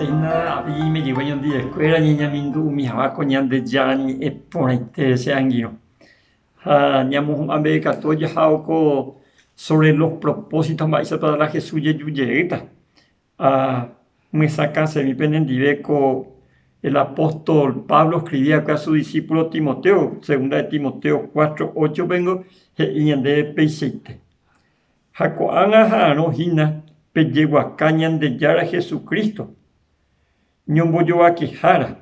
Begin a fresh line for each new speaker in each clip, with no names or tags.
hína David mejegua ñandivekuéra ñañamindu'umi hag̃ua ko Ñandejára ñe'ẽ porãitére che angirũ. Ha ñamohu'ã mbeguekatu ojahávo ko sobre los propósitos mba'éichapa la Jesús jeju jeýta. Amyesakãsemi penendive ko el apóstol Pablo oskrivi va'ekue a su disípulo Timoteo, segunda de Timoteo cuatro, óchopengo he'i ñandéve peichaite. Ha ko'ág̃a aha'arõ hína pejeguaka Ñandejára Jesucristo ñombojovakehára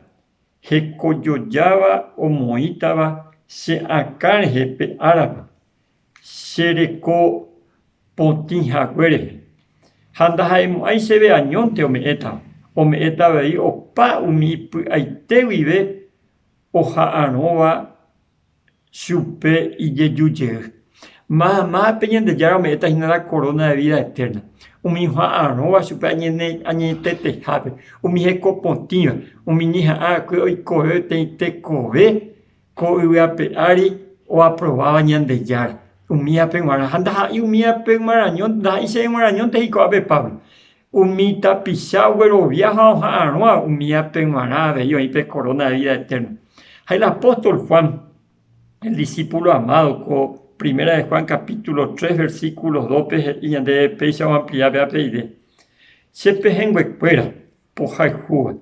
hekojojáva omoĩtava che akã rehe pe árape, che reko potĩ hague rehe. Ha ndaha'emo'ãi chéve añónte ome'ẽtava, ome'ẽta avei opa umi ipy'aite guive oha'arõva chupe ijeju jey. Máva-mávape Ñandejára ome'ẽta hína la koróna de vída etérna? Umi oha'arõva chupe añetetehápe, umi hekopotĩva, umi ñeha'ã va'ekue oikove peteĩ tekove ko yvy ape ári oaprováva Ñandejára, umívape g̃uarã. Ha ndaha'éi umívape g̃uarãñónte, ndaha'éi chéve g̃uarãñónte he'i ko'ápe Pablo. Umi tapicha oguerovia ha oha'arõva umívape g̃uarã avei oĩ pe koróna de vída etérna. Ha el apóstol Juan, el disípulo amado, ko Primera de Juan capítulo 3 versículo 2-pe he'i ñandéve péicha oamplia péva pe idea, Che pehẽnguekuéra pohayhúva,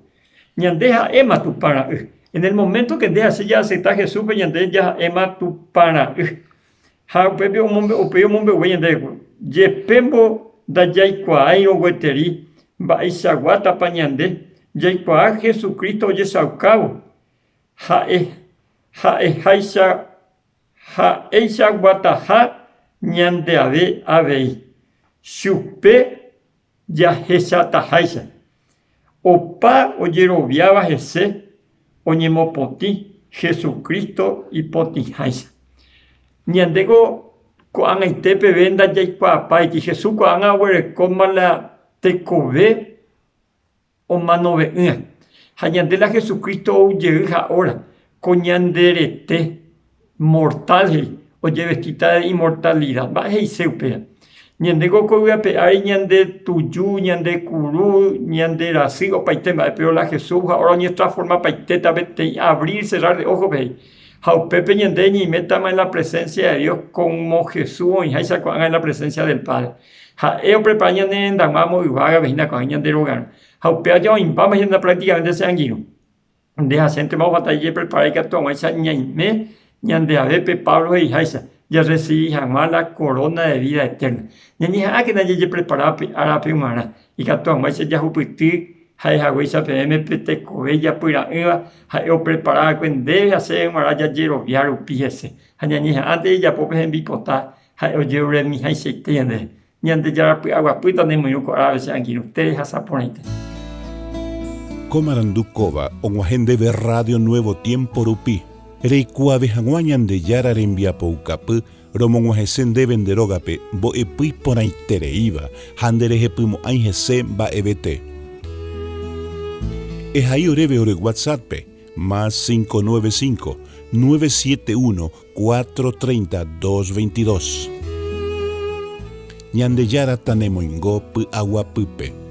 ñande ha'éma Tupã ra'y. En el momento que nde ha che ja'acepta Jesúspe ñande ja'éma Tupã ra'y. Ha upépe upéi omombe'uve ñandéve, Jepémbo ndajaikuaáirõ gueteri mba'eichaguátapa ñande, jaikuaa Jesucristo ojechaukávo ha'e ha'eháicha ha'eichaguataha ñandeave avei. Chupe jahechataháicha, opa ojeroviáva hese oñemopotĩ Jesucristo ipotĩháicha. Ñandéko ko'ag̃aite peve ndajaikuaapáiti, Jesús ko'ág̃a oguerekóma la tekove omanove'ỹa. Ha ñande la Jesucristo ou jey ha'óra ko ñande rete mortal he'i, ojevestíta de inmortalidad. Mba'e he'ise upéva? Ñandéko ko yvy ape ári ñande tuju, ñande kuru, ñande rasy, opaite mba'e, péro la Jesús ha'óra oñetransformapaitéta peteĩ abrir, cerrar de ojos-pe he'i. Ha upépe ñande ñaimétama en la presencia de Dios como Jesús oĩháicha ko'ág̃a en la presencia del Padre. Ha'e oprepara ñane rendag̃ua amo yvágape hína ko'ág̃a ñande rogarã. Ha upéva ja oĩmbáma hína prácticamente che angirũ. Nde ha chéntema ofalta jajeprepara ikatu hag̃uáicha ñaime ñande ave pe Pablo he'iháicha, jarresivi hag̃ua la koróna de vída etérna. Ñañeha'ãkena jajeprepara pe árape g̃uarã, ikatu hag̃uáicha jahupyty ha'e haguéicha peẽme pe tekove japyra'ỹva ha'e oprepara va'ekue ndéve ha chéve g̃uarã jajerovia rupi hese. Ha ñañeha'ãnte jajapo pe hembipota ha'e ojeruremihaichaite ñandéve. Ñandejára py'aguapýta nemoirũ ko árape che angirũ, terehasa porãite.
Ko marandu kóva og̃uahẽ ndéve Radio Nuevo Tiempo rupi, reikuaave hag̃ua Ñandejára rembiapoukapy romog̃uahẽse ndéve nde rógape mbo'epy iporãitereíva ha nderehepymo'ãi hese mba'evete. Ehai oréve ore WhatsApp-pe, más 595 971 4:30 2:22. Ñandejára tanemoingo py'aguapýpe.